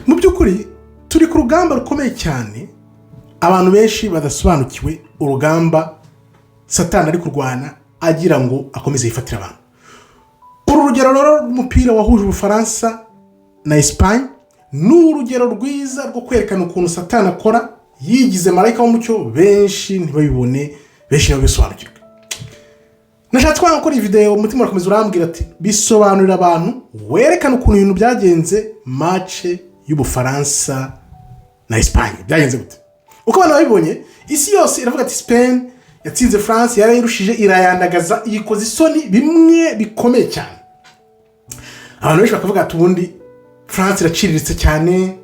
Mu by'ukuri turi ku rugamba rukomeye cyane, abantu benshi badasobanukiwe urugamba Satani ari kurwana agira ngo akomeze yifatire abantu. Uru rugero rero rw'umupira wahuje Ubufaransa na Esipanye ni urugero rwiza rwo kwerekana ukuntu Satani akora yigize marayika w'umucyo, benshi ntibabibone, benshi ntibabisobanukirwe. Nashatse kwanga gukora iyi videwo, umutima urakomeza urambwira ati: "Bisobanurira abantu, werekane ukuntu ibintu byagenze, match y'Ubufaransa na Esipanye byagenze gute." Uko abantu babibonye, isi yose iravuga ati: "Spain yatsinze France, yarayirushije, irayandagaza, yikoza isoni bimwe bikomeye cyane." Abantu benshi bakavuga ati: "Ubundi France iraciriritse cyane,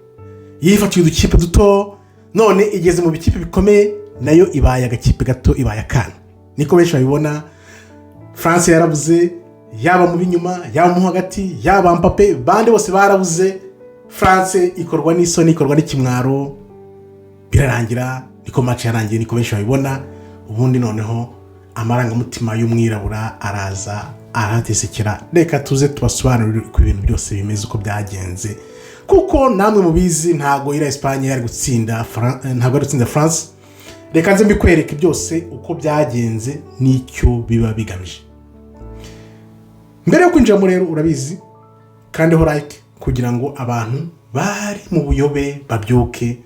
yifatiye udukipe duto, none igeze mu bikipe bikomeye, nayo ibaye agakipe gato, ibaye akana." Niko benshi babibona. France yarabuze, yaba mu b'inyuma, yaba mu hagati, yaba Mbappe, bande bose barabuze. France ikorwa n'isoni, ikorwa n'ikimwaro, birarangira niko match yarangiye, niko benshi babibona. Ubundi noneho amarangamutima y'umwirabura araza aratesekera. Reka tuze tubasobanurire uko ibintu byose bimeze, uko byagenze, kuko namwe mubizi, ntabwo iriya Esipanye yari gutsinda, ntabwo ari gutsinda France. Reka nze mbikwereke byose uko byagenze n'icyo biba bigamije. Mbere yo kwinjiramo rero, urabizi, kandiho like kugira ngo abantu bari mu buyobe babyuke.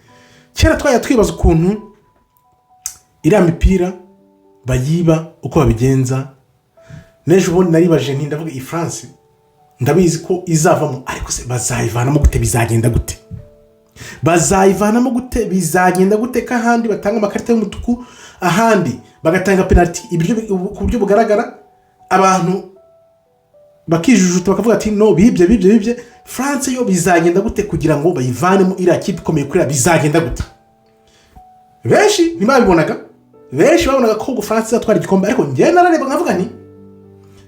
Kera twajya twibaza ukuntu iriya mipira bayiba, uko babigenza. N'ejo bundi naribaje nti: "Ndavuga iyi France, ndabizi ko izavamo, ariko se bazayivanamo gute? Bizagenda gute? Bazayivanamo gute? Bizagenda gute ko ahandi batanga amakarita y'umutuku, ahandi bagatanga penaliti ku buryo bugaragara, abantu bakijujuta bakavuga ati: 'No, bibye, bibye, bibye.' France yo bizagenda gute kugira ngo bayivanemo, iriya kipe ikomeye kuriya? Bizagenda gute?" Benshi ntibabibonaga. Benshi babonaga ko France izatwara igikombe, ariko njyewe narareba nkavuga nti: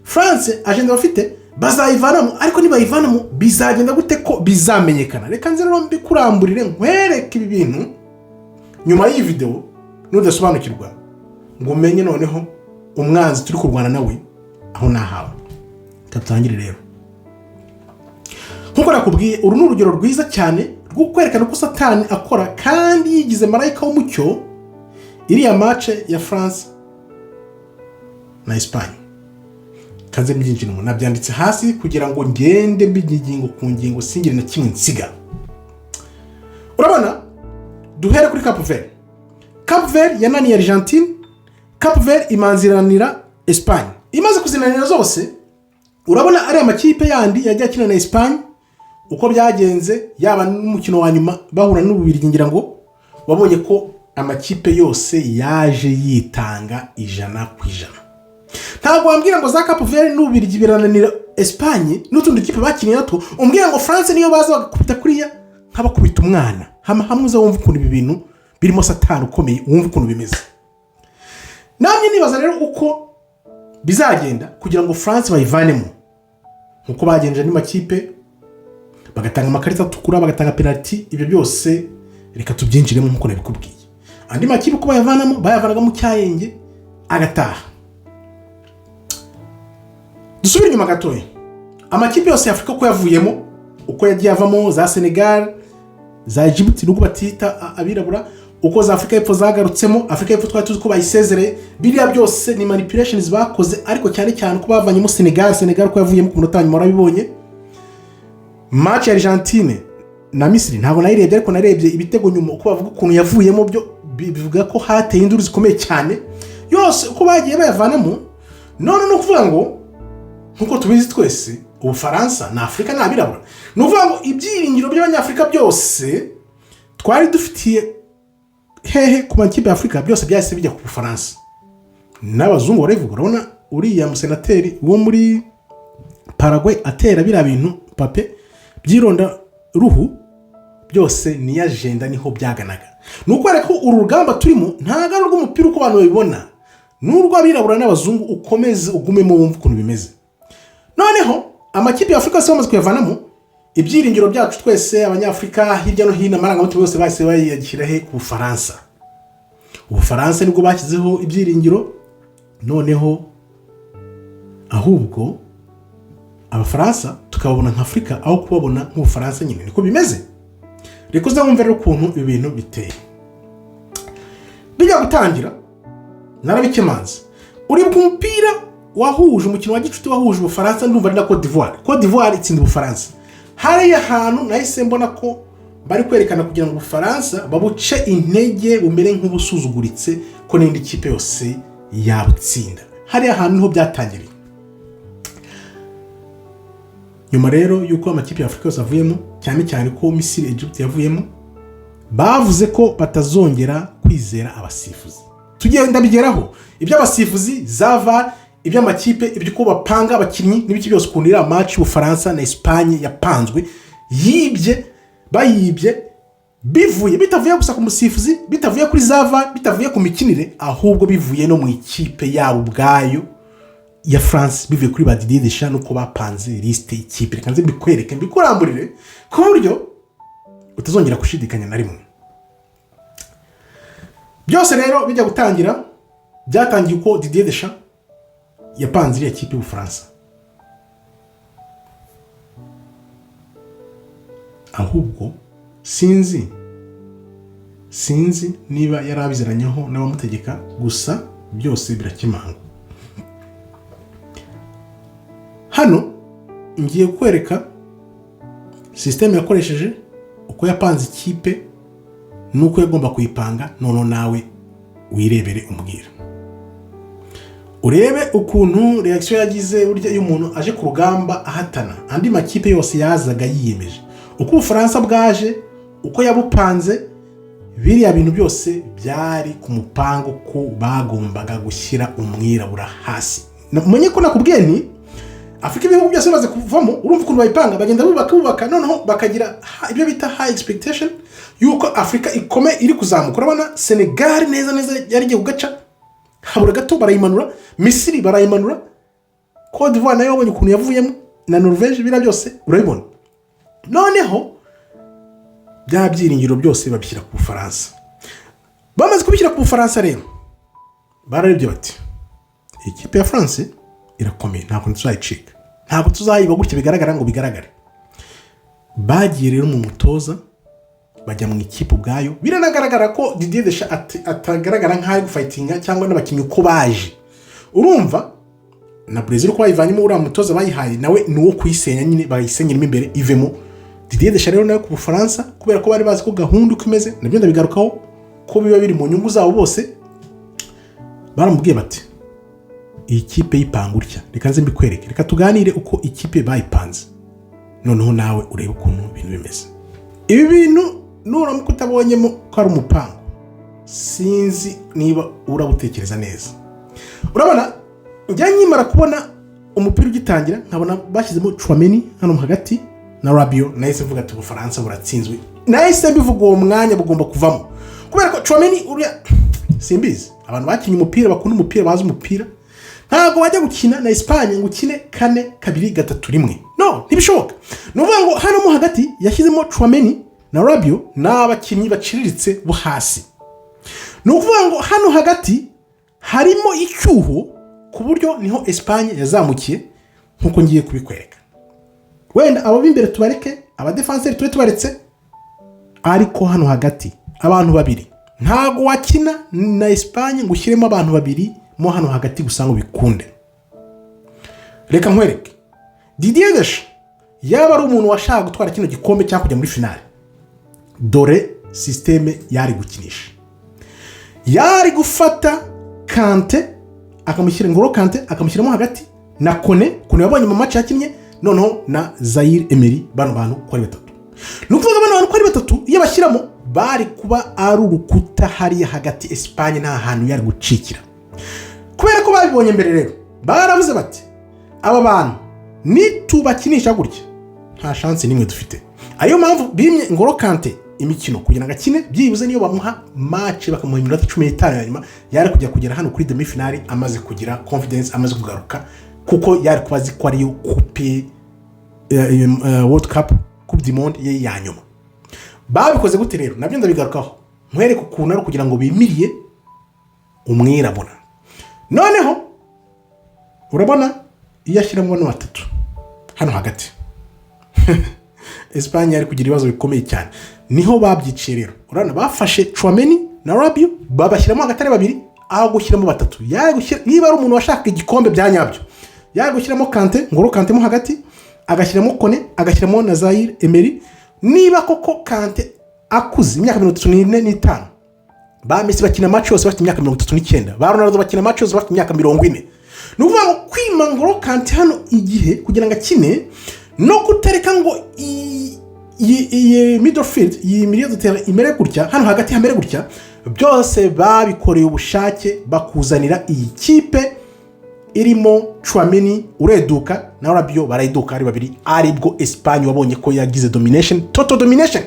"France agenda bafite, bazayivanamo, ariko nibayivanamo bizagenda gute ko bizamenyekana?" Reka nze rero mbikuramburire, nkwereke ibi bintu. Nyuma y'iyi videwo nudasobanukirwa ngo umenye noneho umwanzi turi kurwana nawe aho nahawe. Reka dutangire rero. Nk'uko nakubwiye, uru ni urugero rwiza cyane rwo kwerekana ko Satani akora kandi yigize marayika w'umucyo. Iriya match ya France na Esipanye, kanze mbyinjiramo, nabyanditse hasi kugira ngo ngende mbijya ingingo ku ngingo, singire na kimwe nsiga. Urabona, duhere kuri Cape Verde. Cape Verde yananiye Argentine, Cape Verde imanziranira Esipanye. Imaze kuzinanira zose, urabona ariya makipe yandi yagiye akina na Esipanye uko byagenze, yaba n'umukino wa nyuma bahura n'Ububirigi, ngira ngo wabonye ko amakipe yose yaje yitanga 100%. Ntabwo wambwira ngo za Cape Verde n'Ububirigi birananira Esipanye n'utundi dukipe bakiniye natwo, umbwira ngo France niyo baza bagakubita kuriya nk'abakubita umwana. Hama hamwe uza wumva ukuntu ibi bintu birimo Satani ukomeye, wumva ukuntu bimeze. Namwe nibaza rero uko bizagenda kugira ngo France bayivanemo nk'uko bagenje andi makipe, bagatanga amakarita atukura, bagatanga penaliti. Ibyo byose reka tubyinjiremo. Nk'uko nabikubwiye, andi makipe uko bayavanamo, bayavanagamo cyayenge agataha. Dusubire inyuma gatoya. Amakipe yose ya Afurika uko yavuyemo, uko yagiye avamo, za Senegal, za Djibouti nubwo batita abirabura, uko za Afurika y'Epfo zagarutsemo, Afurika y'Epfo twari tuzi ko bayisezereye, biriya byose ni manipulations bakoze, ariko cyane cyane ko bavanyemo Senegal. Senegal ko yavuyemo ku munota wa nyuma, warabibonye. Match ya Argentine na Misiri ntabwo nayirebye, ariko narebye ibitego nyuma, uko bavuga ukuntu yavuyemo, byo bivuga ko hateye induru zikomeye cyane. Yose uko bagiye bayavanamo, none ni ukuvuga ngo nk'uko tubizi twese, Ubufaransa ni Afurika, ni abirabura. Ni ukuvuga ngo ibyiringiro by'Abanyafurika byose twari dufitiye hehe ku makipe ya Afurika, byose byahise bijya ku Bufaransa. N'abazungu barabivuga. Urabona uriya musenateri wo muri Paraguay atera biriya bintu Mbappe by'ironda ruhu, byose niyo agenda, niho byaganaga. Ni ukwereka ko uru rugamba turimo ntabwo ari urw'umupira uko abantu babibona, ni urw'abirabura n'abazungu. Ukomeze ugumemo wumve ukuntu bimeze. Noneho amakipe ya Afurika yose bamaze kuyavanamo, ibyiringiro byacu twese Abanyafurika hirya no hino, amarangamutima yose bahise bayashyira he? Ku Bufaransa. Ubufaransa nibwo bashyizeho ibyiringiro. Noneho ahubwo Abafaransa tukababona nka Afurika aho kubabona nk'Ubufaransa nyine, niko bimeze. Reka uze wumve rero ukuntu ibi bintu biteye. Bijya gutangira narabikemanze. Uribuka umupira wahuje, umukino wa gicuti wahuje Ubufaransa, ndumva ari na Cote d'Ivoire, Cote d'Ivoire itsinda Ubufaransa? Hariya hantu nahise mbona ko bari kwerekana kugira ngo Ubufaransa babuce intege, bumere nk'ubusuzuguritse, ko n'indi kipe yose yabutsinda. Hariya hantu niho byatangiriye. Nyuma rero y'uko amakipe ya Afurika yose avuyemo, cyane cyane ko Misiri, Egypt yavuyemo, bavuze ko batazongera kwizera abasifuzi. Tugenda bigeraho iby'abasifuzi, za VAR, iby'amakipe, iby'uko bapanga abakinnyi n'ibiki byose, ukuntu iriya match y'Ubufaransa na Esipanye yapanzwe, yibye, bayibye, bivuye, bitavuye gusa ku musifuzi, bitavuye kuri za VAR, bitavuye ku mikinire, ahubwo bivuye no mu ikipe yabo ubwayo ya France, bivuye kuri ba Didier Deschamps nuko bapanze liste y'ikipe. Reka nze mbikwereke, mbikuramburire ku buryo utazongera gushidikanya na rimwe. Byose rero bijya gutangira, byatangiye uko Didier Deschamps yapanze iriya kipe y'Ubufaransa. Ahubwo sinzi niba yari abiziranyeho n'abamutegeka, gusa byose birakemangwa. Hano ngiye kwereka sisiteme yakoresheje, uko yapanze ikipe n'uko yagomba kuyipanga. Noneho nawe wirebere, umbwira, urebe ukuntu reaction yagize. Burya iyo umuntu aje ku rugamba ahatana, andi makipe yose yazaga yiyemeje. Uko Ubufaransa bwaje, uko yabupanze, biriya bintu byose byari ku mupango ko bagombaga gushyira umwirabura hasi. Umenye ko nakubwiye nti Afurika, ibihugu byose bimaze kuvamo, urumva ukuntu bayipanga, bagenda bubaka, bubaka, noneho bakagira ibyo bita high expectation yuko Afurika ikomeye, iri kuzamuka. Urabona Senegal neza neza yari igiye kugaca, habura gato barayimanura. Misiri barayimanura. Cote d'Ivoire nayo wabonye ukuntu yavuyemo, na Norvege, biriya byose urabibona. Noneho bya byiringiro byose babishyira ku Bufaransa. Bamaze kubishyira ku Bufaransa rero, bararebye bati: "Ikipe ya France irakomeye, ntabwo tuzayicika, ntabwo tuzayiba gutya bigaragara ngo bigaragare." Bagiye rero mu mutoza, bajya mu ikipe ubwayo. Biranagaragara ko Didier Deschamps atagaragara nk'aho ari gufightinga, cyangwa n'abakinnyi uko baje. Urumva na Brazil uko bayivanyemo, uriya mutoza bayihaye nawe ni uwo kuyisenya nyine, bayisenyeramo imbere ivemo. Didier Deschamps rero nawe ku Bufaransa, kubera ko bari bazi ko gahunda uko imeze, nabyo ndabigarukaho, ko biba biri mu nyungu zabo bose, baramubwiye bati: "Iyi kipe yipanga utya." Reka nze mbikwereke, reka tuganire uko ikipe bayipanze, noneho nawe urebe ukuntu ibintu bimeze. Ibi bintu nuramuka utabonyemo ko ari umupango, sinzi niba urawutekereza neza. Urabona njya nkimara kubona umupira ugitangira, nkabona bashyizemo Tchouameni hano hagati na Rabiot, nahise mvuga ati: "Ubufaransa buratsinzwe." Nahise mbivuga uwo mwanya, bugomba kuvamo, kubera ko Tchouameni uriya, simbizi, abantu bakinnye umupira, bakunda umupira, bazi umupira, ntabwo wajya gukina na Esipanye ngo ukine 4-2-3-1. No, ntibishoboka. Ni ukuvuga ngo hano mo hagati yashyizemo Tchouameni na Rabiot, ni abakinnyi baciriritse bo hasi. Ni ukuvuga ngo hano hagati harimo icyuho, ku buryo niho Esipanye yazamukiye, nk'uko ngiye kubikwereka. Wenda abo b'imbere tubareke, abadefanseri tube tubaretse, ariko hano hagati abantu babiri, ntabwo wakina na Esipanye ngo ushyiremo abantu babiri mo hano hagati gusa ngo bikunde. Reka nkwereke. Didier Deschamps yaba ari umuntu washaka gutwara kino gikombe cyangwa kujya muri finale, dore sisiteme yari gukinisha. Yari gufata Kante akamushyira, Ngolo Kante akamushyiramo hagati na Kone. Kone yabonye mu match yakinnye, noneho na Zaire Emery. Bano bantu uko ari batatu, ni ukuvuga bano bantu uko ari batatu, iyo bashyiramo bari kuba ari urukuta hariya hagati. Esipanye nta hantu yari gucikira. Kubera ko babibonye mbere rero, baravuze bati: "Aba bantu nitubakinisha gutya nta chance n'imwe dufite." Ariyo mpamvu bimye Ngolo Kante imikino kugira ngo akine byibuze. Niyo bamuha match, bakamuha iminota 15 ya nyuma, yari kujya kugera hano kuri demi finale amaze kugira confidence, amaze kugaruka, kuko yari kuba azi ko ariyo coupe, World Cup, Coupe du Monde ye ya nyuma. Babikoze gute rero? Nabyo ndabigarukaho, nkwereke ukuntu ari ukugira ngo bimiriye umwirabura. Noneho urabona iyo ashyiramo bano batatu hano hagati. Espagne yari kugira ibibazo bikomeye cyane. Niho babyiciye rero. Urabona bafashe Tchouameni na Rabiot babashyiramo hagati ari babiri aho gushyiramo batatu. Yari gushyira, niba ari umuntu washaka igikombe bya nyabyo, yari gushyiramo Kante, Ngolo Kante mo hagati, agashyiramo Kone, agashyiramo na Zaire Emery. Niba koko Kante akuze imyaka 34 n'itanu, ba Messi bakina match yose bafite imyaka 39, ba Ronaldo bakina match yose bafite imyaka 40. Ni ukuvuga ngo kwima Ngolo Kante hano igihe kugira ngo akine no kutareka ngo iyi midfield, iyi milieu de terrain imere gutya, hano hagati hamere gutya, byose babikoreye ubushake, bakuzanira iyi kipe irimo Tchouameni ureduka na Rabiot, barayiduka ari babiri. Aribwo Espagne wabonye ko yagize domination, total domination.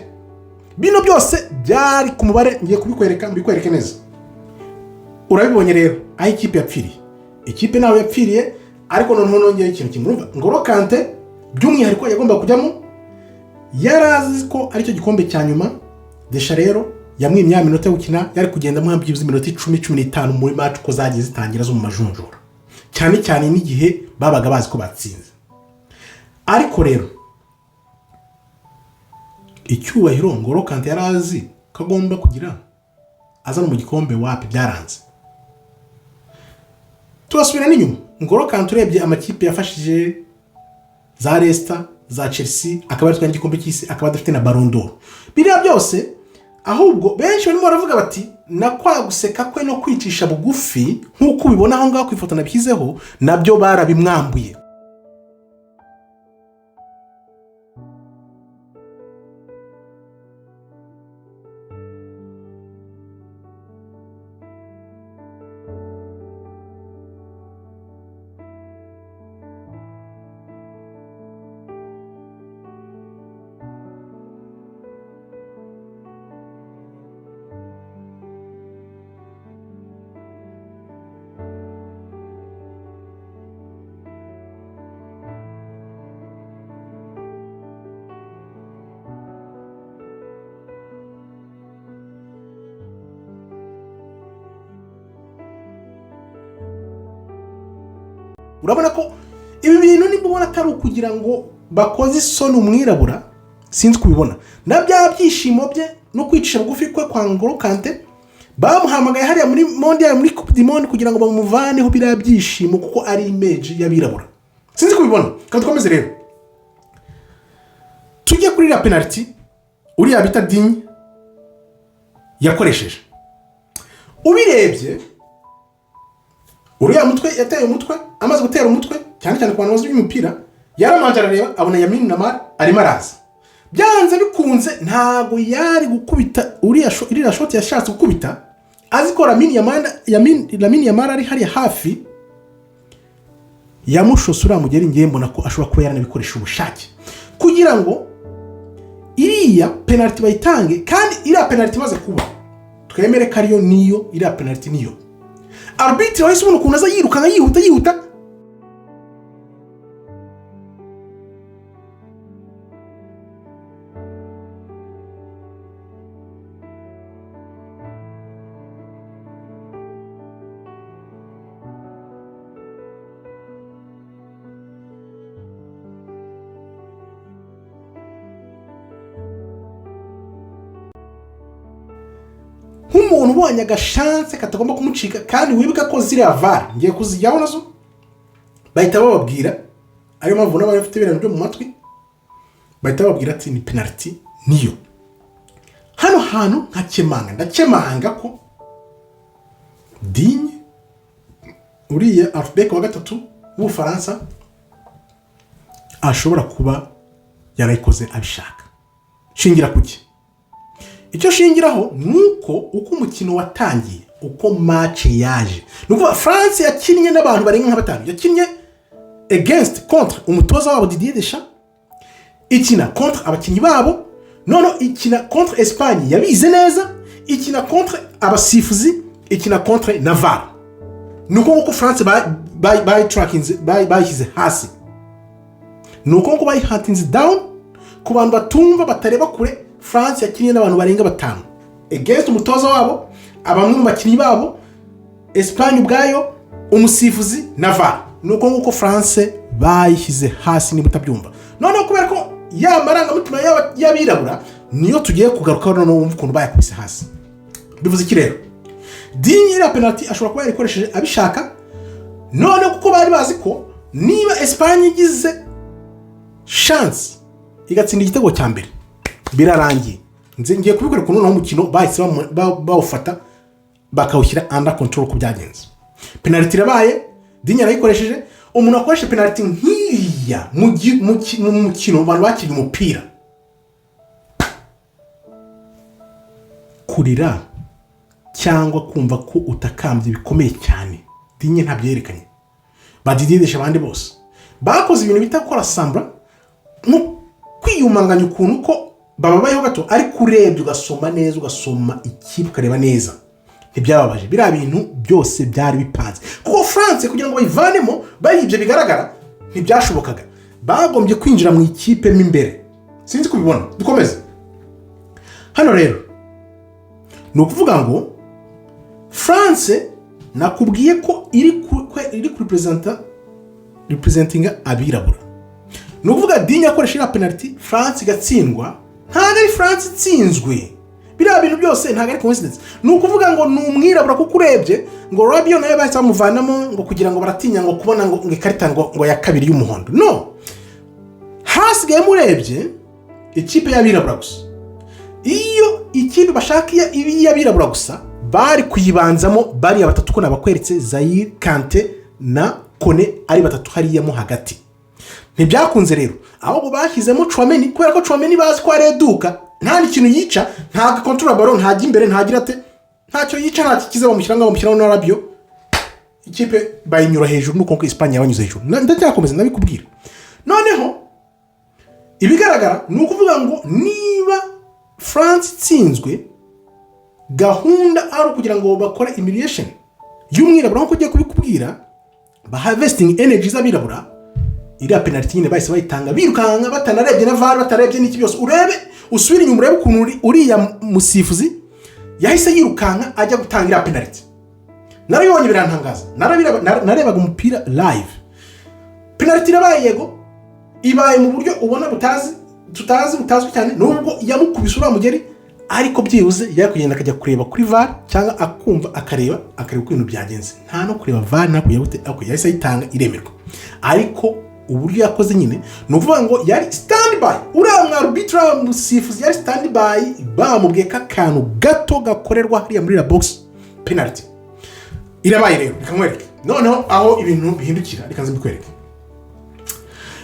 Bino byose byari ku mubare, ngiye kubikwereka, mbikwereke neza. Urabibonye rero aho ikipe yapfiriye. Ikipe nawe yapfiriye, ariko noneho nongeye ikintu kimwe. Urumva Ngolo Kante by'umwihariko yagomba kujyamo, yari azi ko aricyo gikombe cya nyuma. Deschamps rero yamwimye ya minota yo gukina, yari kugenda amuha byibuze iminota 10, 15 muri match uko zagiye zitangira zo mu majonjora, cyane cyane n'igihe babaga bazi ko batsinze. Ariko rero icyubahiro Ngolo Kante yari azi ko agomba kugira aza no mu gikombe, wapi, byaranze. Turasubira n'inyuma. Ngolo Kante urebye amakipe yafashije, za Leicester, za Chelsea, akaba yatwaye igikombe cy'isi, akaba adafite na Ballon d'Or, biriya byose, ahubwo benshi barimo baravuga bati na kwa guseka kwe no kwicisha bugufi nk'uko ubibona aho ngaho ku ifoto nabishyizeho, nabyo barabimwambuye. Urabona ko ibi bintu niba ubona atari ukugira ngo bakoze isoni umwirabura, sinzi kubibona. Na bya byishimo bye no kwicisha bugufi kwe kwa Ngolo Kante, bamuhamagaye hariya muri mondial, muri Coupe du Monde, kugira ngo bamuvaneho biriya byishimo kuko ari image y'abirabura. Sinzi kubibona. Kandi dukomeze rero tujye kuri iriya penalty uriya bita Digne yakoresheje. Ubirebye uriya mutwe yateye umutwe, amaze gutera umutwe, cyane cyane ku bantu bazi iby'umupira, yaramanje arareba abona Lamine Yamal arimo araza. Byanze bikunze ntabwo yari gukubita iriya shoti yashatse gukubita azi ko Lamine Yamal ari hariya hafi. Yamushose uriya mugeri. Ngiye mbona ko ashobora kuba yaranabikoresha ubushake kugira ngo iriya penaliti bayitange. Kandi iriya penaliti imaze kuba, twemere ko ariyo, niyo iriya penaliti niyo. Arbitre wahise ubona ukuntu aza yirukanka, yihuta yihuta. Nk'umuntu ubonye agachance katagomba kumucika. Kandi wibuke ko ziriya VAR ngiye kuzijyaho nazo, bahita bababwira, ariyo mpamvu n'abari bafite ibintu byo mu matwi bahita bababwira ati ni penaliti niyo. Hano hantu nkakemanga, ndakemanga ko Digne, uriya arbitre wa gatatu w'Ubufaransa, ashobora kuba yarayikoze abishaka. Shingira kuki? Icyo shingiraho ni uko uko umukino watangiye, uko match yaje, ni ukuvuga France yakinnye n'abantu barenga nka batanu. Yakinnye against, contre umutoza wabo Didier Deschamps, ikina contre abakinnyi babo, noneho ikina contre Espagne yabize neza, ikina contre abasifuzi, ikina contre na VAR. Ni uko nguko France bayitarakinze, bayishyize hasi. Ni uko nguko bayihatinze down. Ku bantu batumva, batareba kure, France yakinnye n'abantu barenga batanu against umutoza wabo, bamwe mu bakinnyi babo, Espagne ubwayo, umusifuzi na VAR. Ni uko nguko France bayishyize hasi, niba utabyumva. Noneho kubera ko Ya marangamutima y'abirabura niyo tugiye kugarukaho. Noneho wumva ukuntu bayakubise hasi. Bivuze iki rero? Digne iriya penaliti ashobora kuba yarikoresheje abishaka noneho, kuko bari bazi ko niba Esipanye igize chance igatsinda igitego cya mbere, birarangiye. Ngiye kubikora ukuntu noneho umukino bahise bawufata bakawushyira under control, uko byagenze. Penaliti irabaye, Digne arayikoresheje. Umuntu wakoresha penaliti nk'iriya mu mukino, abantu bakiriye umupira, kurira cyangwa kumva ko utakambye bikomeye cyane. Digne ntabyo yerekanye. Badididisha abandi bose bakoze ibintu bita gukora sambura nko kwiyumanganya, ukuntu ko bababayeho gato, ariko urebye ugasoma neza, ugasoma ikipe, ukareba neza, ntibyababaje. Biriya bintu byose byari bipanze, kuko France kugira ngo bayivanemo baribye bigaragara ntibyashobokaga, bagombye kwinjira mu ikipe mo imbere. Sinzi kubibona. Dukomeze hano rero. Ni ukuvuga ngo France nakubwiye ko iri kurepresenta, representinga abirabura. Ni ukuvuga Digne akoresha iriya penaliti, France igatsindwa, ntabwo ari France itsinzwe. Biriya bintu byose ntabwo ari coincidence. Ni ukuvuga ngo ni umwirabura, kuko urebye ngo Rabiot nawe bahise bamuvanamo ngo kugira ngo baratinya ngo kubona ngo ikarita ngo ya kabiri y'umuhondo. No hasigayemo urebye ikipe y'abirabura gusa. Iyo ikipe bashaka iy'abirabura gusa, bari kuyibanzamo bariya batatu ko nabakweretse, Zaïre, Kante na Kone, ari batatu hariya mo hagati. Ntibyakunze rero, ahubwo bashyizemo Tchouameni, kubera ko Tchouameni bazi ko ari eduka, nta n'ikintu yica, ntabwo akontorora ballon, ntajya imbere, ntagira ate, ntacyo yica, nta kikize. Bamushyira ngaho, bamushyiraho na Rabiot, ikipe bayinyura hejuru. Nuko Esipanye yabanyuze hejuru. Ndacyakomeza ndabikubwira. Noneho ibigaragara ni ukuvuga ngo niba France itsinzwe, gahunda ari ukugira ngo bakore humiliation y'umwirabura, nk'uko ugiye kubikubwira, baharvesting energy z'abirabura. Iriya penaliti nyine bahise bayitanga birukanka, batanarebye na VAR, batarebye n'iki byose. Urebe, usubire inyuma urebe ukuntu uriya musifuzi yahise yirukanka ajya gutanga iriya penaliti. Narabibonye birantangaza. Narebaga umupira live. Penaliti irabaye, yego, ibaye mu buryo ubona butazi, tutazi, butazwi cyane, nubwo yamukubise uriya mugeri, ariko byibuze yari kugenda akajya kureba kuri VAR, cyangwa akumva, akareba uko ibintu byagenze. Nta no kureba VAR, nta kujya gute, ariko yahise ayitanga iremerwa. Ariko uburyo yakoze nyine, ni ukuvuga ngo yari stand by. Uriya mwarubitire, uriya musifuzi yari stand by, bamubwiye ko akantu gato gakorerwa hariya muri la box, penaliti irabaye. Rero reka nkwereke noneho aho ibintu bihindukira. Reka nze mbikwereke.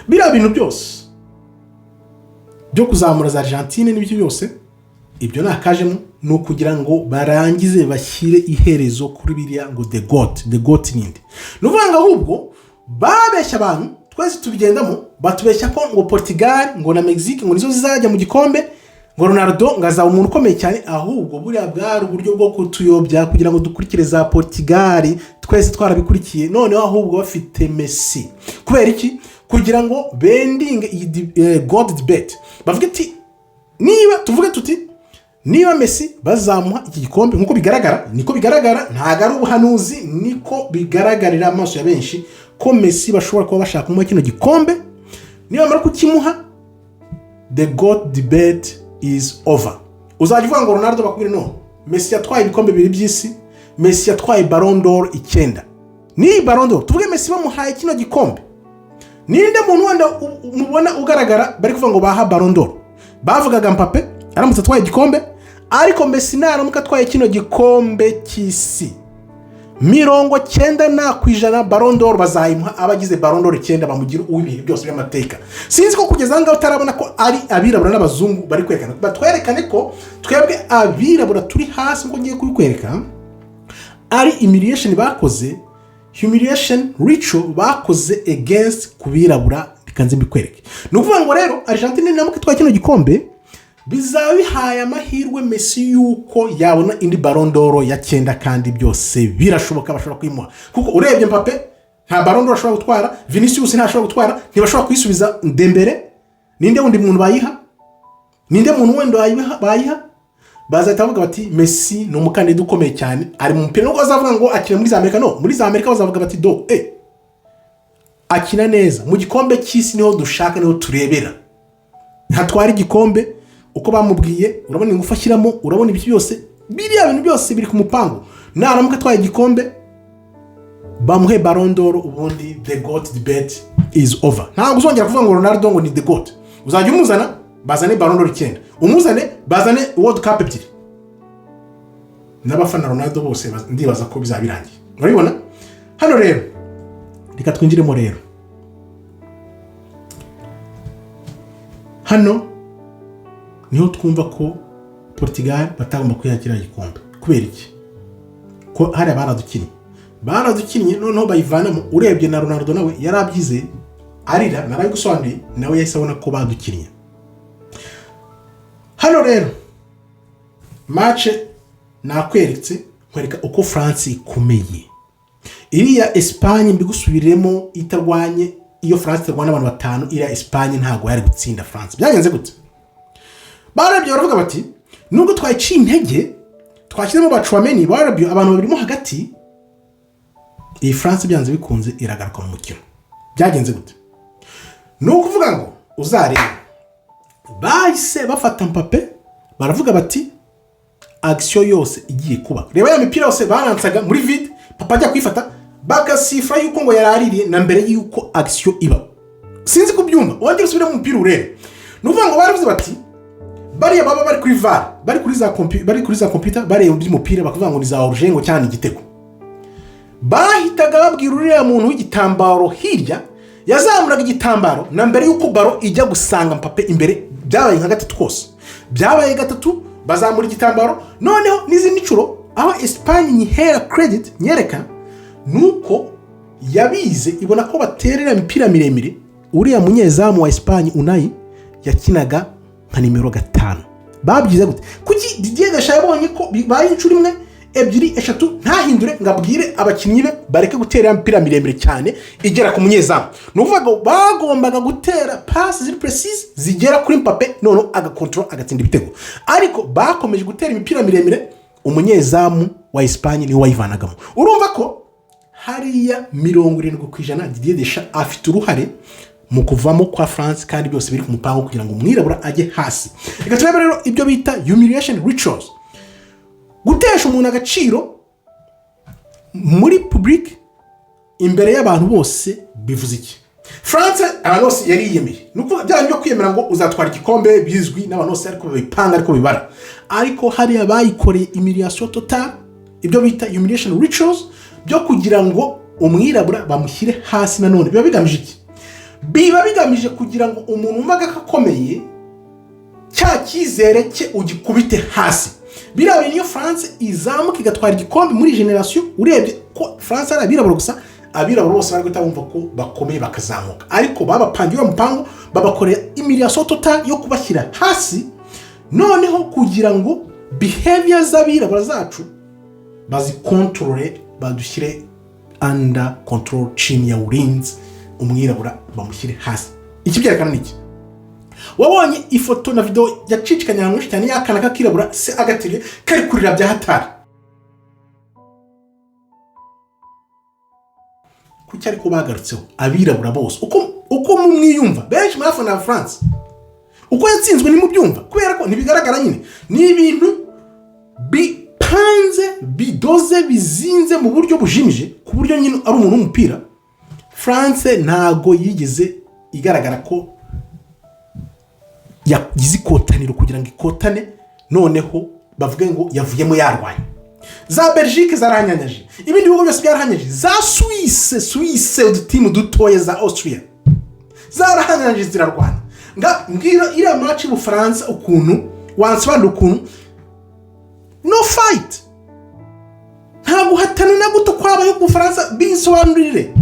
Biriya bintu byose byo kuzamura za Argentine n'ibyo byose, ibyo ni akajemo, ni ukugira ngo barangize bashyire iherezo kuri biriya ngo the GOAT. The GOAT ninde? Ni ukuvuga ngo ahubwo babeshya abantu, twese tubigendamo, batubeshya ko ngo Portugal ngo na Mexique ngo nizo zizajya mu gikombe, ngo Ronaldo ngo azaba umuntu ukomeye cyane. Ahubwo buriya bwari uburyo bwo kutuyobya kugira ngo dukurikire za Portugal. Twese twarabikurikiye. Noneho ahubwo bafite Messi kubera iki? Kugira ngo bendinge iyi GOAT debate, bavuge ati niba tuvuge tuti niba Messi bazamuha iki gikombe, nk'uko bigaragara, niko bigaragara, ntabwo ari ubuhanuzi, niko bigaragarira amaso ya benshi ko Messi bashobora kuba bashaka kumuha kino gikombe. Niba kukimuha, the GOAT debate is over. Uzajya uvuga ngo Ronaldo, bakubwire no Messi yatwaye ibikombe bibiri by'isi, Messi yatwaye Ballon d'Or icyenda. N'iyi Ballon d'Or, tuvuge Messi bamuhaye kino gikombe, ninde muntu wenda mubona ugaragara bari kuvuga ngo baha Ballon d'Or? Bavugaga Mbappe aramutse atwaye igikombe, ariko Messi naramuka atwaye kino gikombe cy'isi, 90% Ballon d'Or bazayimuha. Abagize Ballon d'Or icyenda, bamugira uw'ibihe byose by'amateka. Sinzi ko kugeza aha ngaha utarabona ko ari abirabura n'abazungu bari kwerekana, batwerekane ko twebwe abirabura turi hasi. Nk'uko ngiye kubikwereka, ari humiliation bakoze, humiliation ritual bakoze against ku birabura. Reka nze mbikwereke. Ni ukuvuga ngo rero Argentine niramuka itwaye kino gikombe, bizaba bihaye amahirwe Messi yuko yabona indi Ballon d'Or ya cyenda, kandi byose birashoboka, bashobora kuyimuha, kuko urebye Mbappe nta Ballon d'Or ashobora gutwara, Vinicius ntashobora gutwara, ntibashobora kuyisubiza Dembele. Ninde wundi muntu bayiha? Ninde muntu wenda bayiha? Bazahita bavuga bati Messi ni umukandida ukomeye cyane, ari mu mupira. Nubwo bazavuga ngo akina muri za Amerika, no muri za Amerika bazavuga bati do akina neza mu gikombe cy'isi, niho dushaka, niho turebera. Ntatwara igikombe uko bamubwiye. Urabona ingufu ashyiramo, urabona ibyo byose, biriya bintu byose biri ku mupango. Naramuka atwaye igikombe, bamuhe Ballon d'Or, ubundi the GOAT debate is over. Ntabwo uzongera kuvuga ngo Ronaldo ngo ni the GOAT. Uzajya umuzana bazane Ballon d'Or 9, umuzane bazane World Cup 2. N'abafana Ronaldo bose ndibaza ko bizaba birangiye. Urabibona hano rero, reka twinjiremo rero. Hano niho twumva ko Portugal batagomba kwiha igikombe. Kubera iki? Ko hariya baradukinnye, baradukinnye, noneho bayivanamo. Urebye na Ronaldo nawe yarabyize arira, narabigusobanuriye, nawe yahise abona ko badukinnye. Hano rero match nakweretse, nkwereka uko France ikomeye. Iriya Espagne, mbigusubiremo, itarwanye, iyo France itarwana abantu batanu, iriya Espagne ntabwo yari gutsinda France. Byagenze gute? Barebye baravuga bati: "Nubwo twayiciye intege, twashyizemo ba Tchouameni, barabyo abantu babirimo hagati, iyi France byanze bikunze iragaruka mu mukino." Byagenze gute? Ni ukuvuga ngo uzarebe, bahise bafata Mbappe, baravuga bati: "Action yose igiye kuba, reba ya mipira yose baransaga muri vide, papa ajya kuyifata, bagasifura yuko ngo yaraririye na mbere yuko action iba." Sinzi kubyumva. Wongere usubire mu mupira urebe. Ni ukuvuga ngo baravuze bati bariya baba bari kuri VAR, bari kuri za kompiyuta, bareba iby'umupira, bakavuga ngo ni za hors-jeu, ngo cyane igitego. Bahitaga babwira uriya muntu w'igitambaro hirya, yazamuraga igitambaro na mbere y'uko ballon ijya gusanga Mbappe imbere. Byabaye nka gatatu kose, byabaye gatatu bazamura igitambaro. Noneho n'izindi nshuro, aho Espagne nyihera credit nyereka ni uko yabize, ibona ko baterera imipira miremire. Uriya munyezamu wa Espagne Unai yakinaga nka nimero 5. Babyize gute? Kuki Didier Deschamps yabonye ko bibaye inshuro imwe, ebyiri, eshatu, ntahindure ngo abwire abakinnyi be bareke gutera imipira miremire cyane igera ku munyezamu? Ni ukuvuga ngo bagombaga gutera pasi ziri précises zigera kuri Mbappe, noneho agakontorora agatsinda ibitego. Ariko bakomeje gutera imipira miremire, umunyezamu wa Espagne niwe wayivanagamo. Urumva ko hariya 70% Didier Deschamps afite uruhare mu kuvamo kwa France, kandi byose biri ku mupango kugira ngo umwirabura ajye hasi. Reka turebe rero ibyo bita humiliation rituals, gutesha umuntu agaciro muri public, imbere y'abantu bose. Bivuze iki? France abantu bose yari yiyemeye. Ni ukuvuga bya byo kwiyemera ngo uzatwara igikombe bizwi n'abantu bose, ariko babipanga, ariko bibara. Ariko hariya bayikoreye humiliation totale, ibyo bita humiliation rituals byo kugira ngo umwirabura bamushyire hasi. Nanone biba bigamije iki? Biba bigamije kugira ngo umuntu wumvaga ko akomeye, cya cyizere cye ugikubite hasi. Biriya bintu, iyo France izamuka igatwara igikombe muri génération, urebye ko France ari abirabura gusa, abirabura bose bari guhita bumva ko bakomeye, bakazamuka. Ariko babapangiye uwo mupango, babakorera humiliation totale yo kubashyira hasi, noneho kugira ngo behavior z'abirabura zacu bazikontorore, badushyire under control, chini ya ulinzi, umwirabura bamushyire hasi. Ikibyerekana ni iki? Wabonye ifoto na videwo yacicikanye ahantu henshi cyane y'akana k'akirabura, se agateruye, kari kurira bya hatari. Kuki ariko bagarutseho abirabura bose? Uko mumwiyumva, benshi muri afana France, uko yatsinzwe ntimubyumva, kubera ko ntibigaragara nyine. Ni ibintu bipanze, bidoze, bizinze mu buryo bujimije, ku buryo nyine ari umuntu w'umupira. France ntago yigeze igaragara ko yagize ikotaniro kugira ngo ikotane, noneho bavuge ngo yavuyemo yarwanye. Za Belgique zarahanyanyaje, ibindi bihugu byose byarahanyanyaje, za Suisse, Suisse udutimu dutoya, za Austria zarahanyanyaje, zirarwana. Nga mbwira iriya match y'Ubufaransa, ukuntu wansobanura ukuntu no fight, nta guhatana na guto kwabaye ku Bufaransa. Bisobanurire,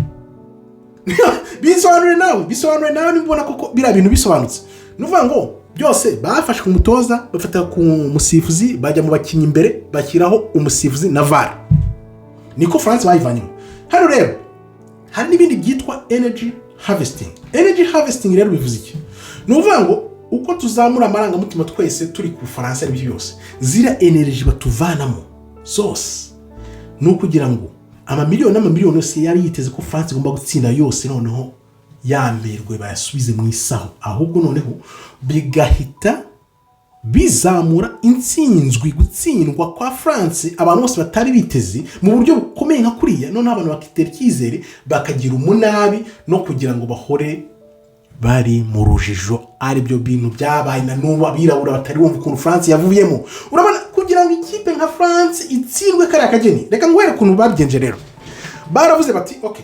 bisobanurire nawe, bisobanurire nawe niba ubona koko biriya bintu bisobanutse. Ni ukuvuga ngo byose bafashe ku mutoza, bafata ku musifuzi, bajya mu bakinnyi imbere, bashyiraho umusifuzi na VAR, niko France bayivanyemo. Hano rero hari n'ibindi byitwa energy harvesting. Energy harvesting rero bivuze iki? Ni ukuvuga ngo uko tuzamura amarangamutima twese turi ku Bufaransa, n'ibyo byose, ziriya energy batuvanamo zose ni ukugira ngo amamiliyoni n'amamiliyoni yose yari yiteze ko France igomba gutsinda yose, noneho Yamerwe bayasubize mu isaho, ahubwo noneho bigahita bizamura intsinzwi, gutsindwa kwa France abantu bose batari biteze mu buryo bukomeye nka kuriya. Noneho abantu bakitera icyizere, bakagira umunabi no kugira ngo bahore bari mu rujijo, aribyo bintu byabaye na n'ubu abirabura batari bumva ukuntu France yavuyemo. Urabona, kugira ngo ikipe nka France itsindwe kariya kageni, reka nguhere ukuntu babigenje. Rero baravuze bati: "Ok,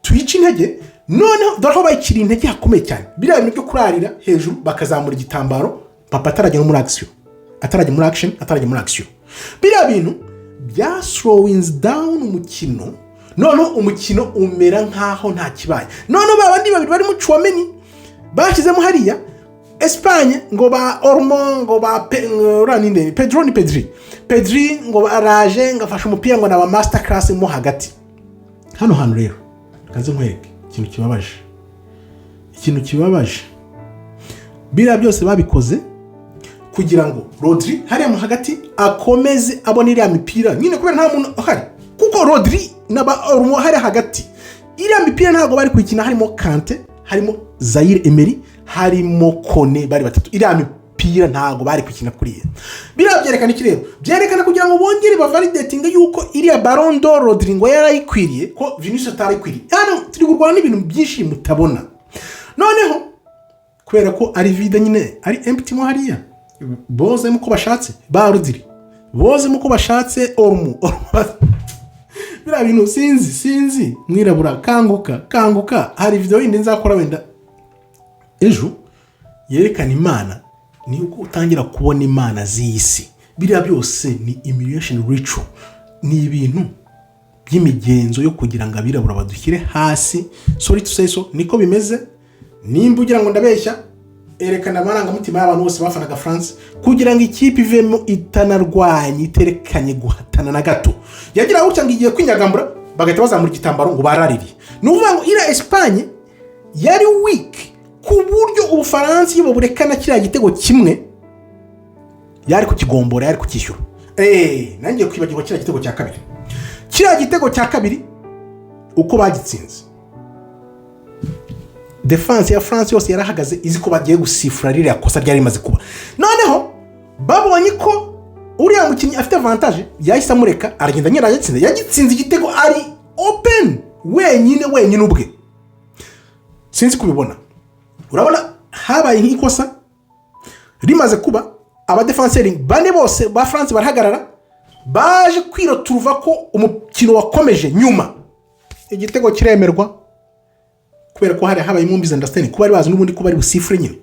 tuyice intege." Noneho dore aho bayiciriye intege hakomeye cyane: biriya bintu byo kurarira hejuru, bakazamura igitambaro, papa atarajya no muri action, atarajya muri action, atarajya muri action, biriya bintu bya slowing down umukino. Noneho umukino umera nk'aho nta kibaye. Noneho ba bandi babiri barimo Tchouaméni bashyizemo hariya Espagne, ngo ba Olmo, ngo ba uriya ninde, Pedro, ni Pedri, Pedri, ngo baraje ngo afashe umupira, ngo ni aba master class mo hagati. Hano hantu rero kaze nkwereke ikintu kibabaje, ikintu kibabaje. Biriya byose babikoze kugira ngo Rodri hariya mo hagati akomeze abone iriya mipira nyine, kubera nta muntu uhari, kuko Rodri na ba Olmo hariya hagati, iriya mipira ntabwo bari kuyikina. Harimo Kante, harimo Zaire Emery, harimo Kone, bari batatu, iriya mipira ntabwo bari kuyikina kuriya. Biriya byerekana iki rero? Byerekana kugira ngo bongere bavalidatinge yuko iriya Ballon d'Or Rodri ngo yarayikwiriye, ko Vinicius atarayikwiriye. Hano turi kurwana n'ibintu byinshi mutabona. Noneho kubera ko ari vide nyine, ari empty mo hariya, bozemo uko bashatse, ba Rodri bozemo uko bashatse, Olmo. Biriya bintu sinzi, sinzi. Mwirabura, kanguka, kanguka. Hari video yindi nzakora wenda ejo yerekana Imana, ni uko utangira kubona imana z'iyi si. Biriya byose ni humiliation ritual, ni ibintu by'imigenzo yo kugira ngo abirabura badushyire hasi. Sorry to say so, niko bimeze. Nimba ugira ngo ndabeshya, erekana amarangamutima y'abantu bose bafanaga France, kugira ngo ikipe ivemo itanarwanye, iterekanye guhatana na gato. Yagira gutya ngo igiye kwinyagambura, bagahita bazamura igitambaro ngo baraririye. Ni ukuvuga ngo iriya Espagne yari weak, ku buryo Ubufaransa iyo baburekana kiriya gitego kimwe yari kukigombora, yari kukishyura. Nanjye kwibagirwa kiriya gitego cya kabiri. Kiriya gitego cya kabiri uko bagitsinze, défense ya France yose yarahagaze izi ko bagiye gusifura ririya kosa ryari rimaze kuba. Noneho babonye ko uriya mukinnyi afite avantage, yahise amureka aragenda nyine aragitsinze. Yagitsinze igitego ari open, wenyine wenyine ubwe. Sinzi kubibona. Urabona habaye nk'ikosa rimaze kuba, abadefanseri bane bose ba France barahagarara, baje kwiroturuva ko umukino wakomeje, nyuma igitego kiremerwa kubera ko hari habayemo misunderstanding, kuba bari bazi n'ubundi ko bari busifure nyine.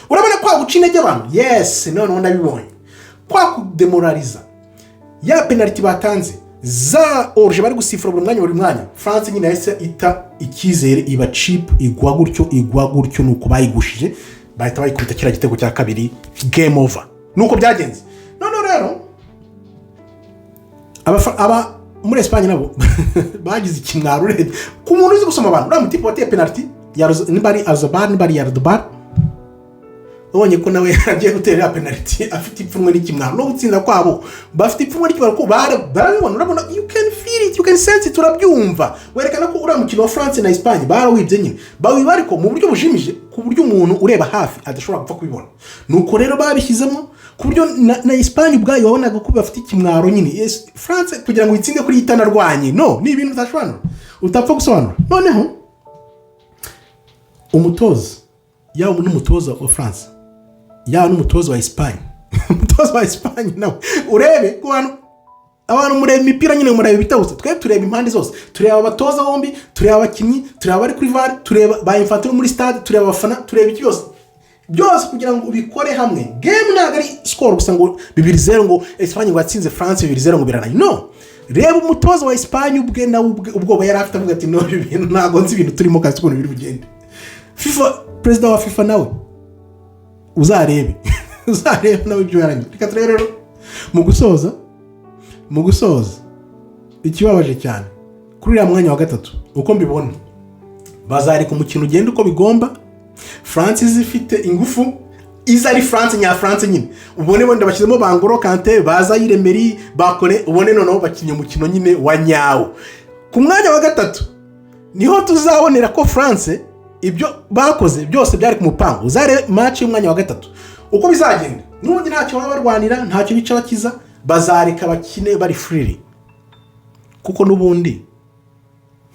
Urabona kwa guca intege abantu, yes, noneho ndabibonye, kwa kudemoraliza, ya penaliti batanze, za hors-jeu bari gusifura buri mwanya, buri mwanya, France nyine yahise ita icyizere, iba cheap, igwa gutyo, igwa gutyo. Nuko bayigushije, bahita bayikubita kiriya gitego cya kabiri, game over. Nuko byagenze. Noneho rero aba muri Espagne nabo bagize ikimwaro. Urebye ku muntu uzi gusoma abantu, uriya mutipe wateye penaliti, nimba ari Azabar, nimba ari Yarudubar, ubonye ko nawe agiye gutera iriya penaliti afite ipfunwe n'ikimwaro no gutsinda kwabo. Bafite ipfunwe n'ikimwaro kuko barabibona. Urabona, you can feel it, you can sense it, urabyumva. Werekana ko uriya mukino wa France na Espagne barawibye nyine, bawiba ariko mu buryo bujimije, ku buryo umuntu ureba hafi adashobora gupfa kubibona. Nuko rero babishyizemo ku buryo na Espagne ubwayo wabonaga ko bafite ikimwaro nyine. Yes, France kugira ngo itsinde kuri itanarwanye, no ni ibintu utasobanura, utapfa gusobanura. Noneho umutoza, yaba n'umutoza wa France, yaba n'umutoza wa Espagne, umutoza wa Espagne nawe urebe ku bantu, abantu mureba imipira nyine, mureba ibitabo, twe tureba impande zose. Tureba abatoza bombi, tureba abakinnyi, tureba abari kuri VAR, tureba ba Infantino muri stade, tureba abafana, tureba iki byose byose kugira ngo ubikore hamwe. Game ntabwo ari score gusa, ngo 2-0, ngo Espagne ngo yatsinze France 2-0, ngo birananye. No reba umutoza wa Espagne ubwe, nawe ubwe ubwoba yari afite, avuga ati: "No, ibi bintu ntabwo nzi ibintu turimo kazi ukuntu biri bugende." FIFA, perezida wa FIFA nawe uzarebe, uzarebe nawe ibyo yaranye. Reka turebe rero mu gusoza, mu gusoza. Ikibabaje cyane, kuri uriya mwanya wa gatatu, uko mbibona, bazareka umukino ugenda uko bigomba. France iza ifite ingufu, iza ari France nya France nyine. Ubone wenda bashyizemo ba N'Golo Kante, ba Zaïre-Emery bakore, ubone noneho bakinnye umukino nyine wa nyawo. Ku mwanya wa gatatu niho tuzabonera ko France ibyo bakoze byose byari ku mupango. Uzarebe match y'umwanya wa gatatu uko bizagenda. N'ubundi ntacyo baba barwanira, ntacyo bica bakiza, bazareka bakine bari free, kuko n'ubundi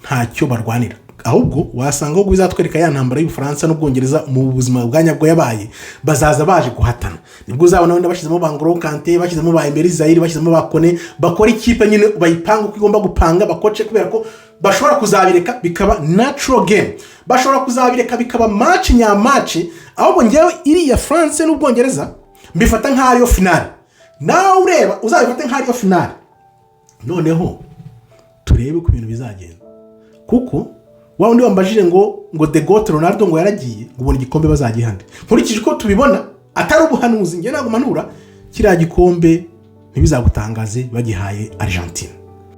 ntacyo barwanira. Ahubwo wasanga ahubwo bizatwereka ya ntambara y'Ubufaransa n'Ubwongereza mu buzima bwa nyabwo yabaye. Bazaza baje guhatana, nibwo uzabona wenda bashyizemo ba N'Golo Kante, bashyizemo ba Emery Zaïre, bashyizemo ba Kone, bakora ikipe nyine, bayipanga uko igomba gupanga, bakoce, kubera ko bashobora kuzabireka bikaba natural game, bashobora kuzabireka bikaba match nya match. Ahubwo ngewe iriya France n'Ubwongereza mbifata nk'aho ariyo finale, nawe ureba uzabifate nk'aho ariyo finale. Noneho turebe uko ibintu bizagenda, kuko wa wundi wambajije ngo the GOAT Ronaldo ngo yaragiye, ngo ubona igikombe bazagihande. Nkurikije uko tubibona, atari ubuhanuzi, njye ntabwo manura kiriya gikombe, ntibizagutangaze bagihaye Argentine.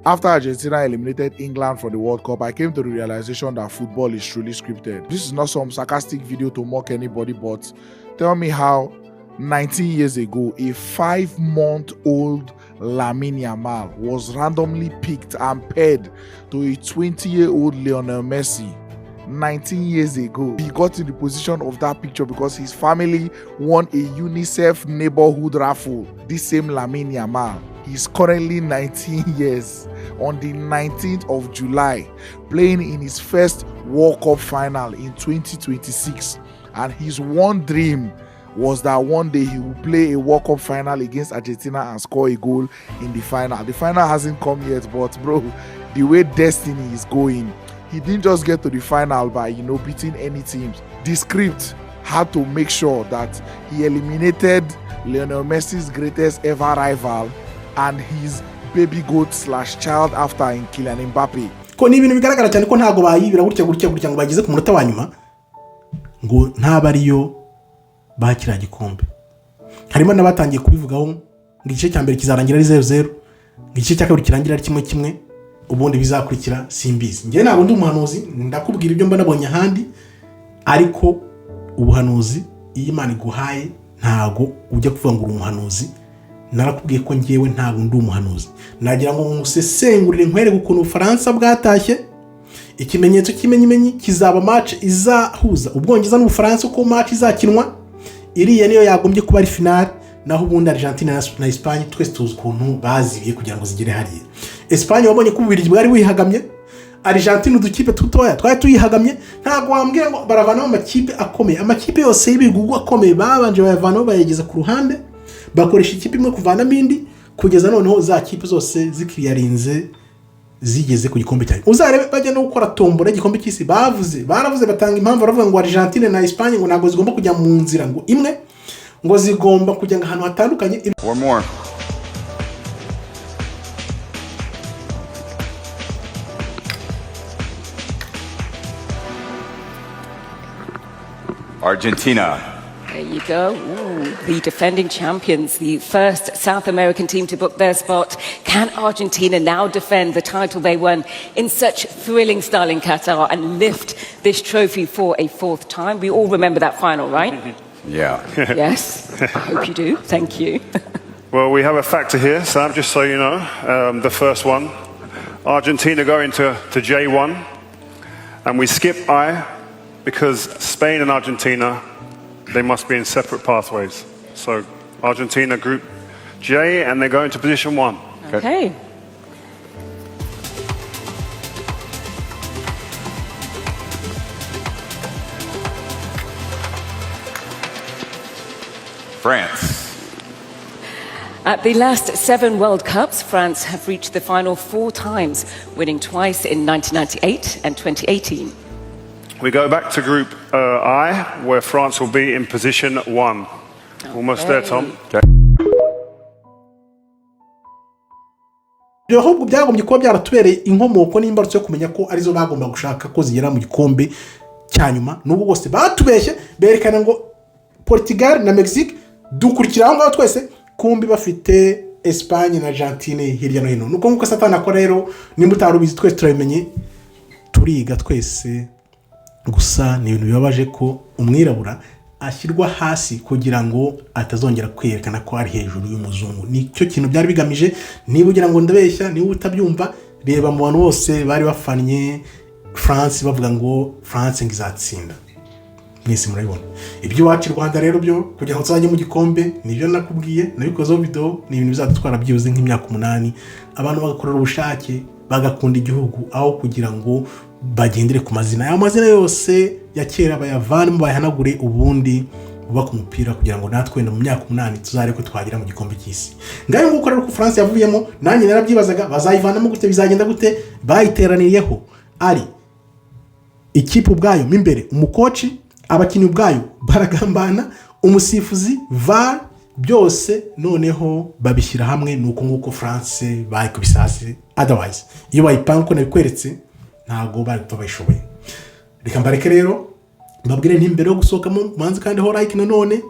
After Argentina eliminated England from the World Cup, I came to the realization that football is truly scripted. This is not some sarcastic video to mock anybody, but tell me how 19 years ago, a 5-month-old Lamine Yamal was randomly picked and paired to a 20-year-old Lionel Messi. 19 years ago, he got in the position of that picture because his family won a UNICEF neighborhood raffle. This same Lamine Yamal, he's currently 19 years on the 19th of July, playing in his first World Cup final in 2026. And his one dream was that one day he will play a World Cup final against Argentina and score a goal in the final. The final hasn't come yet, but bro, the way destiny is going, he didn't just get to the final by beating any teams. The script had to make sure that he eliminated Lionel Messi's greatest ever rival and his baby goat slash child after in Kylian Mbappe. Ko ni ibintu bigaragara cyane ko ntabwo bayibira gutya gutya gutya ngo bageze ku munota wa nyuma ngo ntaba ariyo baha kiriya gikombe. Harimo n'abatangiye kubivugaho ngo igice cya mbere kizarangira ari 0-0, ngo igice cya kabiri kirangira ari 1-1, ubundi bizakurikira simbizi. Njyewe ntabwo ndi umuhanuzi, ndakubwira ibyo mba nabonye ahandi, ariko ubuhanuzi iyo Imana iguhaye ntabwo ujya kuvuga ngo uri umuhanuzi. Narakubwiye ko ngewe ntabwo ndi umuhanuzi. Nagira ngo nkusesengurire, nkwereke ukuntu Ubufaransa bwatashye. Ikimenyetso cy'imenyimenyi kizaba match izahuza Ubwongereza n'Ubufaransa, uko match izakinwa. Iriya niyo yagombye kuba ari finale. Naho ubundi Argentine na Espagne, twese tuzi ukuntu bazibiye kugira ngo zigere hariya. Espagne wabonye ko Ububirigi bwari buyihagamye, Argentine udukipe dutoya twari tuyihagamye. Ntabwo wambwira ngo baravanamo amakipe akomeye. Amakipe yose y'ibigugu akomeye babanje bayavanamo, bayageza ku ruhande, bakoresha ikipe imwe kuvanamo indi, kugeza noneho za kipe zose zikiriyarinze, zigeze ku gikombe cyayo. Uzarebe bajya no gukora tombora y'igikombe cy'isi, bavuze, baravuze, batanga impamvu, baravuga ngo Argentine na Espagne ngo ntabwo zigomba kujya mu nzira ngo imwe, ngo zigomba kujya ngo ahantu hatandukanye. Four more. Argentina. There you go. Ooh, the defending champions, the first South American team to book their spot. Can Argentina now defend the title they won in such thrilling style in Qatar and lift this trophy for a fourth time? We all remember that final, right? Yeah. Yes. I hope you do. Thank you. Well, we have a factor here, Sam, just so you know. The first one, Argentina going to J1, and we skip I because Spain and Argentina, they must be in separate pathways. So Argentina group J, and they go into position one. Okay. France. At the last seven World Cups, France have reached the final four times, winning twice in 1998 and 2018. We go back to group I, where France will be in position one. Almost there, Tom. Okay. Ibyo ahubwo byagombye kuba byaratubereye inkomoko n'imbarutso yo kumenya ko arizo bagomba gushaka ko zigera mu gikombe cya nyuma, nubwo bose batubeshye berekana ngo Portugal na Mexique, dukurikira aho ngaho twese, kumbi bafite Espagne na Argentine hirya no hino. Nuko nk'uko Satani akora rero, nimba utari ubizi, twese turabimenye, turiga twese. Gusa ni ibintu bibabaje ko umwirabura ashyirwa hasi kugira ngo atazongera kwerekana ko ari hejuru y'umuzungu. Nicyo kintu byari bigamije. Niba ugira ngo ndabeshya, niba utabyumva, reba mu bantu bose bari bafannye France bavuga ngo France ngo izatsinda, mwese murabibona. Iby'iwacu i Rwanda rero byo kugira ngo tuzajye mu gikombe, nibyo nakubwiye, nabikozeho video, ni ibintu bizadutwara byibuze nk'imyaka 8, abantu bagakorera ubushake, bagakunda igihugu, aho kugira ngo bagendere ku mazina. Ayo mazina yose ya kera bayavanemo, bayahanagure, ubundi bubake umupira kugira ngo natwe wenda mu myaka 8 tuzarebe ko twagera mu gikombe cy'isi. Ngayo nguko rero ko France yavuyemo. Nanjye narabyibazaga, bazayivanamo gute, bizagenda gute? Bayiteraniriyeho ari ikipe ubwayo mo imbere, umukoci, abakinnyi ubwayo baragambana, umusifuzi, VAR, byose noneho babishyira hamwe. Ni uko nguko France bayikubise hasi. Otherwise iyo bayipanga uko nabikweretse, ntabwo bari gupfa bayishoboye. Reka mbareke rero, mbabwire nti mbere yo gusohokamo manzi kandi ho like, nanone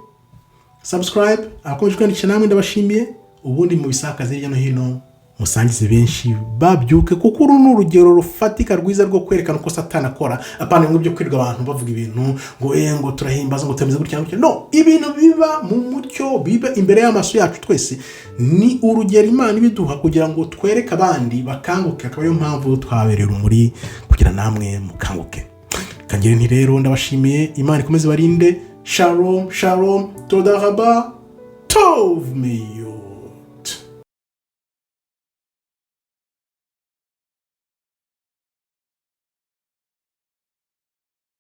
subscribe. Abakomeje kwiyandikisha namwe ndabashimiye. Ubundi mu bisakaza hirya no hino, musangize benshi babyuke, kuko uru ni urugero rufatika rwiza rwo kwerekana uko Satani akora, apana bimwe byo kwirirwa abantu bavuga ibintu ngo ngo turahimbaza, ngo tumeze gutya gutya. No ibintu biba mu mucyo, biba imbere y'amaso yacu twese. Ni urugero Imana ibiduha kugira ngo twereke abandi bakanguke, akaba ariyo mpamvu twabereye urumuri kugira namwe mukanguke. Kangire nti rero ndabashimiye, Imana ikomeze barinde. Shalom shalom, toda raba, tov meyo.